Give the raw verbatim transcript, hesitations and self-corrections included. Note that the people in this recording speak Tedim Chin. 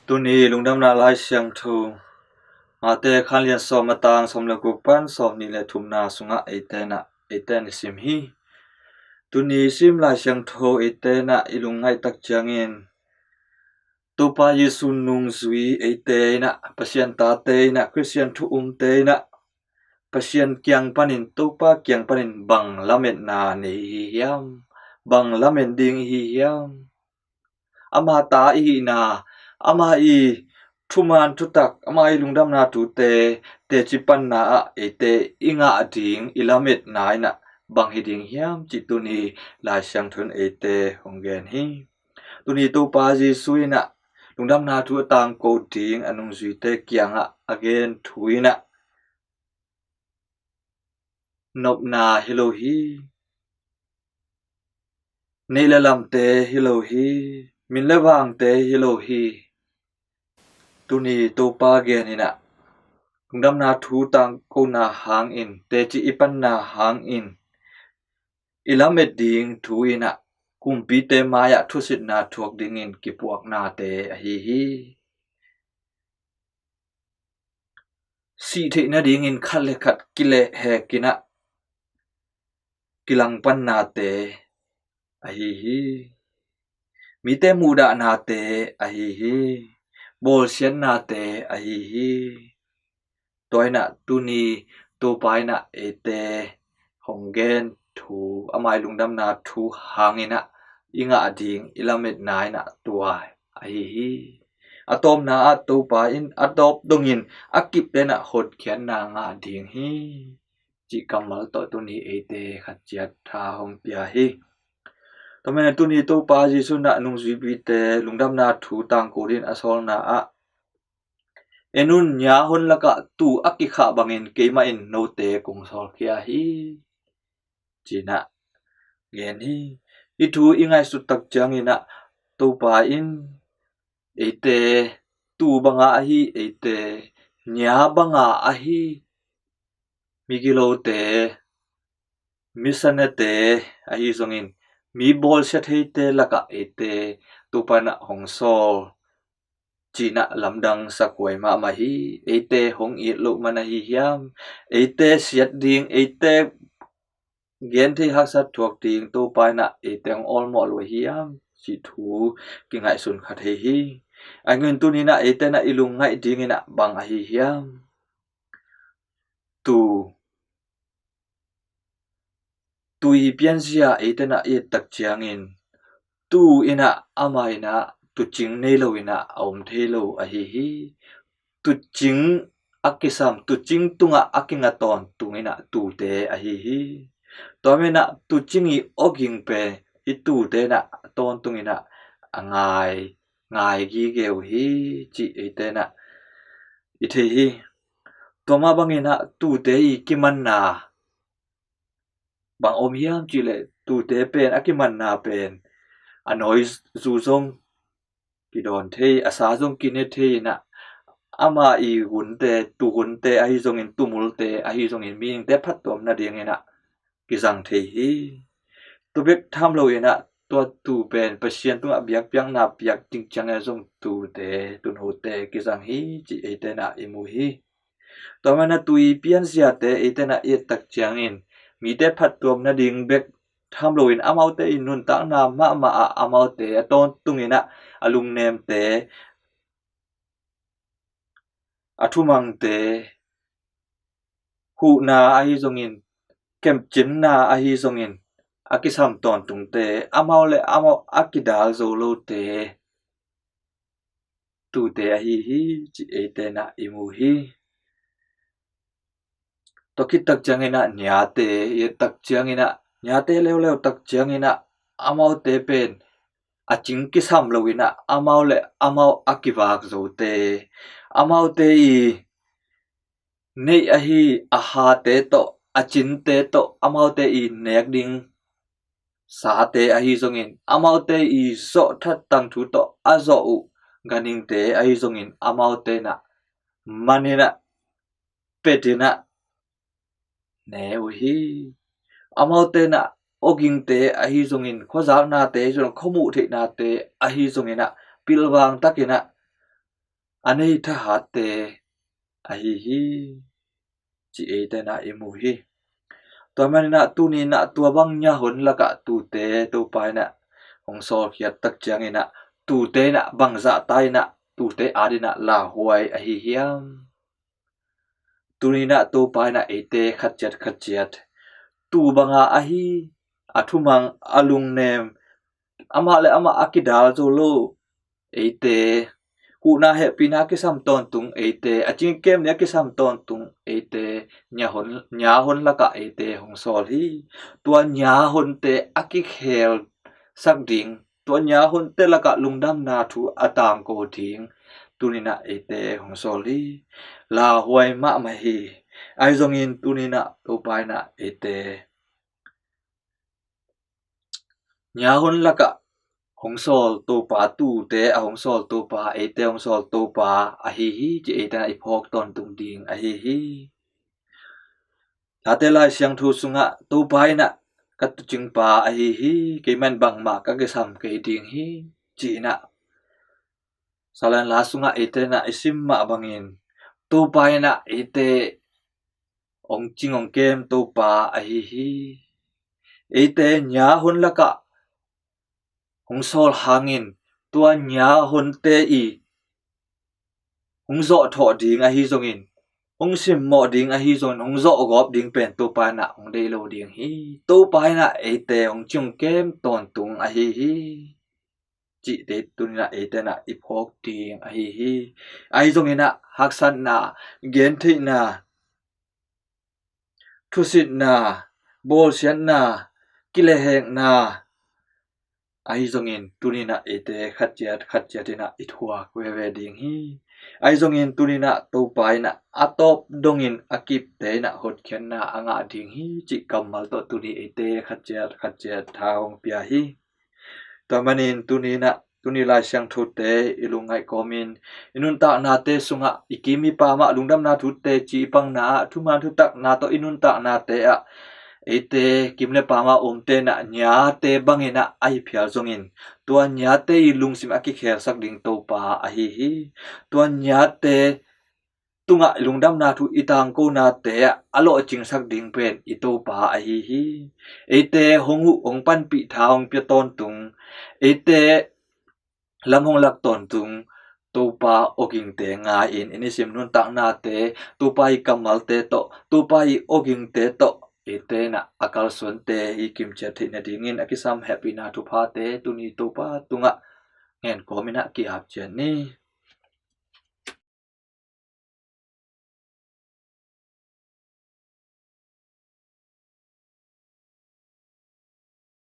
Tuni lungdamna Lai Siangtho Mate khanlian sawm a tang sawm le guk pan sawm nih le thumna sungah eite in ah, eite in i sim hi. Tuni sim Lai Siangtho eite in ah i lungngaih tak ciangin Topa Jesu nungzui eite in ah, Pasian tate in ah, Khristian thu umte in ah, Pasian kiang panin, Topa kiang panin bang lametna nei i hi hiam? Bang lamet ding i hi hiam? Ama ta i hihna, ama i thuman thutak, ama i lungdamna thute teci panna ah eite i ngah ding i lametna in ah bang hi ding hiam cih tuni Lai Siangtho in eite hong gen hi. Tuni Topa Jesu in ah lungdamna thu a tangko ding a nungzuite kiangah a gen thu in ah nopna hi lo hi. Neih le lamte hi lo hi. Min le vangte hi lo hi. Tuni Topa gen in ah lungdamna thu tangkona hangin, teci i panna hangin i lamet ding thu in ah kumpite mai-ah thusitna thuak dingin kipuaknate ahi hi. Sih theih nadingin khat le khat kilehhek in ah kilangpannate ahi hi. Mite muhdahnate ahi hi. Bawlsiatnate ahi hi. Tua in ah tuni Topa in ah eite hong gen thu, ama i lungdamna thu hangin ah i ngah ding i lametna in ah tua ahi hi. A tawpna ah Topa in a tawp dongin a kipte in ah hotkhiatna ngah ding hi, cih kammal tawh tuni eite khat ciat tha hong pia hi. Tua manin ah tuni Topa Jesu in ah nungzuipite lungdamna thu tangko dingin a sawlna ah, "En un, nia hon lakah tuu a kikhah bangin keimah in note kong sawlkhia hi," ci-in ah gen hi. Hih thu i ngaihsut tak ciangin ah Topa in eite tuu banga ahi, eite nia banga ahi, migilote, misanete ahi zongin, mi bawlsia theite lakah eite Topa in ah hong sawl ci-in ah lamdang sakhuai mahmah hi. Eite hong it loh man ahi hiam? Eite siat ding, eite genthei haksat thuak ding Topa in ah eite hong awlmawh lo ahi hiam cih thu kingaihsun kha thei hi. Ahi zongin tuni in ah eite in ah i lungngaih dingin ah bang ahi hiam? Tuu. Tuu i pianzia eite in ah i et tak ciangin, tuu in ah ama in ah tuucing nei lo in ah a om thei lo ahi hi. Tuucing a kisam, tuucing tungah a kinga tawntung in ah tuute ahi hi. Tua manin ah tuucing i awging pen hih tuute in ah tawntung in ah a ngai, ngai gige uh hi cih eite in ah i thei hi. Tua mah bangin ah tuute i kimanna bang om hiam cih leh, tuute pen a kimanna pen a nawi zu zong kidawn thei, a sa zong kine thei in ah, ama i hunte, tuuhunte ahi zongin, tuumulte ahi zongin, mihingte phattuam nadingin ah kizang thei hi. Tua bek tham lo in ah, tua tuu pen Pasian tungah biakpiakna piak ding ciangin zong tuute, tuunote kizang hi cih eite in ah i mu hi. Tua manin ah tuu i pianziate eite in ah i et tak ciangin, mite phattuam nading bek tham loin, amaute i nuntakna mahmah ah amaute a tawntung in ah a lungnemte, a thumangte, huhna ahi zongin, kemcinna ahi zongin, a kisam tawntungte, amau le amau a kidal zo lote, tuute ahi hi cih eite in ah i mu hi. Tua khit tak ciangin ah niate i et tak ciangin ah, niate leuleu tak ciangin ah, amaute pen a cing kisam lo in ah, amau le amau a kivak zote, amaute i neih ahi a hate tawh, a cinte tawh, amaute i nek ding sate ahi zongin, amaute i zawh that tangthu tawh a zawh uh ganhingte ahi zongin, amaute in ah man in ah, pet in ah, ne uh hi. Amaute in ah awgingte ahi zongin, khuazaknate ahi zongin, khuamuh theihnate ahi zongin ah, pilvang takin ah a nei thahatte ahi hi, ci eite inah i mu hi. Tua maninah tuninah tua bang nya hon lakah tuute Topa inah hong sawlkhiat tak cianginah tuute inah bangzahta inah tuute adinah lauhuai ahi hiam? Tuninah Topa inah eite khatciat khatciat tu banga ahi, a thumang, a lungnem, amah le amah a kidal zo lo eite, huhna hehpihna a kisam tawntung eite, a cingkem ni a kisam tawntung eite, nya hon, nya hon lakah eite hong sawl hi. Tua nya honte a kikhel sak ding, tua nya honte lakah lungdamna thu a tangko ding tuninah eite hong sawl hi. Lauhuai mahmah hi. Ahi zongin tuninah Topa inah eite nya hon lakah hong sawl Topa, tuute a hong sawl Topa, eite hong sawl Topa ahi hi, ci eite inah i phawk tawntung ding ahi hi. Late Lai Siangtho sungah Topa inah ka tuucingpa ahi hi, keimah in bangmah ka kisam kei ding hi, ci inah Salanla sungah eite inah i sim mah bangin Topa inah eite hong cing hong kem Topa ahi hi. Eite nya hon lakah hong sawl hangin tua nya honte i hong zawhthawh ding ahi zongin, hong simmawh ding ahi zongin, hong zawhgawp ding pen Topa inah hong deih lo ding hi. Topa inah eite hong cing hong kem tawntung ahi hi, cihte tuninah eite inah i phawk ding ahi hi. Ahi zonginah haksatna, gentheihna, thusitna, bawlsiatna, kilehhekna ahi zongin tuninah eite khatciat khatciat inah i thuak veve ding hi. Ahi zongin tuninah Topa inah a tawp dongin a kipte inah hotkhiatna a ngah ding hi, cih kammal tawh tuni eite khatciat khatciat tha hong pia hi. Tua manin tuninah tuni Lai Siangthote i lungngaih kawmin i nuntaknate sungah i kim i pamah lungdamna thute ci i pangna ah thuman thutakna tawh i nuntaknate ah eite kim le pamah omte inah nyate banginah a hi phial zongin tua nyate i lungsim a kikhelsak ding Topa ahi hi. Tua nyate tungah i lungdamna thu i tangkonate ah a lawhcingsak ding pen i Topa ahi hi. Eite hong huh hong panpih tha hong pia tawntung, eite lam hong lak tawntung Topa awgingte ngai-in i nisim nuntaknate Topa i kammalte tawh, Topa i awgingte tawh eite inah a kalsuante i kimciat theih nadingin a kisam hehpihna thuphate tuni Topa tungah ngen kawm inah ki-ap ciat ni.